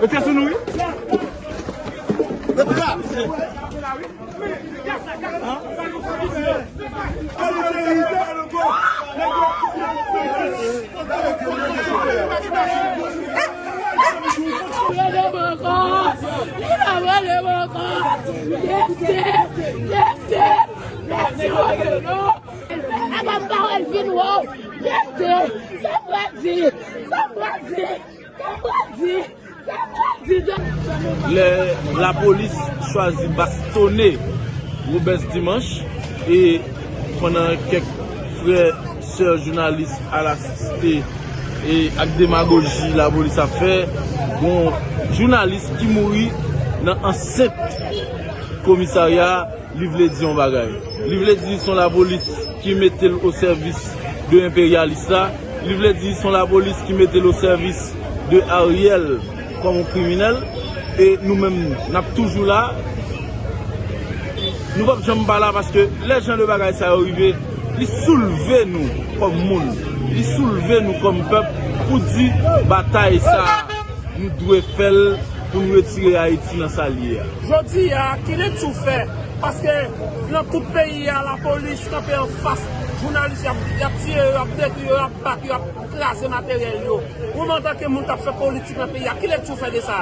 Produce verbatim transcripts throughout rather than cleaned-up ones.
Yo tire sou nou, wi. Li pa vole m ankò. Li pa vole m ankò. Leve, leve, leve. Apa m pa wè l vin wè w. Leve. Sa m pral di. Sa m pral di. Sa m pral di. Lè lapolis chwazi bastonnen Robes Dimanche, e pandan kèk frè, sè jounalis al asiste e ak demagoji lapolis ap fè, gon jounalis ki mouri nan ansent komisarya li vle di yon bagay. Li vle di se yon lapolis ki mete l o sèvis de enperyalis la. Li vle di se yon lapolis ki mete l o sèvis de Ariel kòm yon kriminèl. E nou menm, n ap toujou la. Nou p ap janm pa la paske lè jan de bagay sa yo rive, li soulve nou kòm moun. Li soulve nou kòm pèp pou di batay sa a, nou dwe fè l pou n retire Ayiti nan sa l ye a. Jodi a, ki lekti w fè? Paske nan tout peyi a, lapolis kanpe anfas jounalis, y ap, y ap tiye yo, y ap detwi yo, y ap bat yo, y ap kraze materyèl yo. Ou menm, antanke moun k ap fè politik nan peyi a, ki lekti w fè de sa?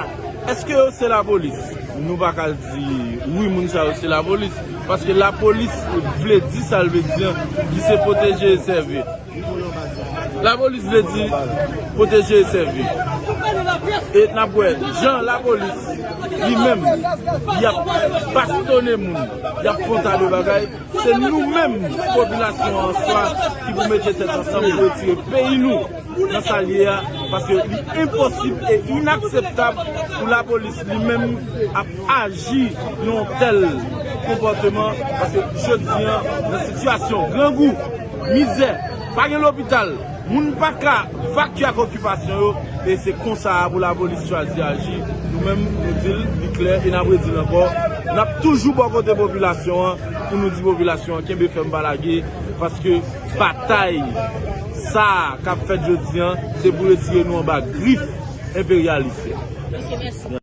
Èske yo se lapolis? Nou pa ka di wi, moun sa yo se lapolis. Paske lapolis vle di sa l vle di an, li se pwoteje e sèvi. Lapolis vle di pwoteje e sèvi. E n ap wè, jan lapolis, li menm, y ap bastonnen moun, y ap fè yon ta de bagay, se nou menm, popilasyon an swa, ki pou mete tèt ansanm pou retire peyi nou nan sa l ye a, paske li enposib e inakseptab pou lapolis li menm ap aji nan yon tèl konpòteman, paske jodi an, nan sitiyasyon grangou, mizè, pa gen lopital, moun pa ka vakye ak okipasyon yo, e se konsa a pou lapolis chwazi aji. Nou menm, nou di l, li klè, e n ap redi l ankò. N ap toujou bò kote popilasyon an, pou nou di popilasyon an, kenbe fèm, pa lage, paske batay sa a k ap fèt jodi an, se pou retire nou anba grif enperyalis yo.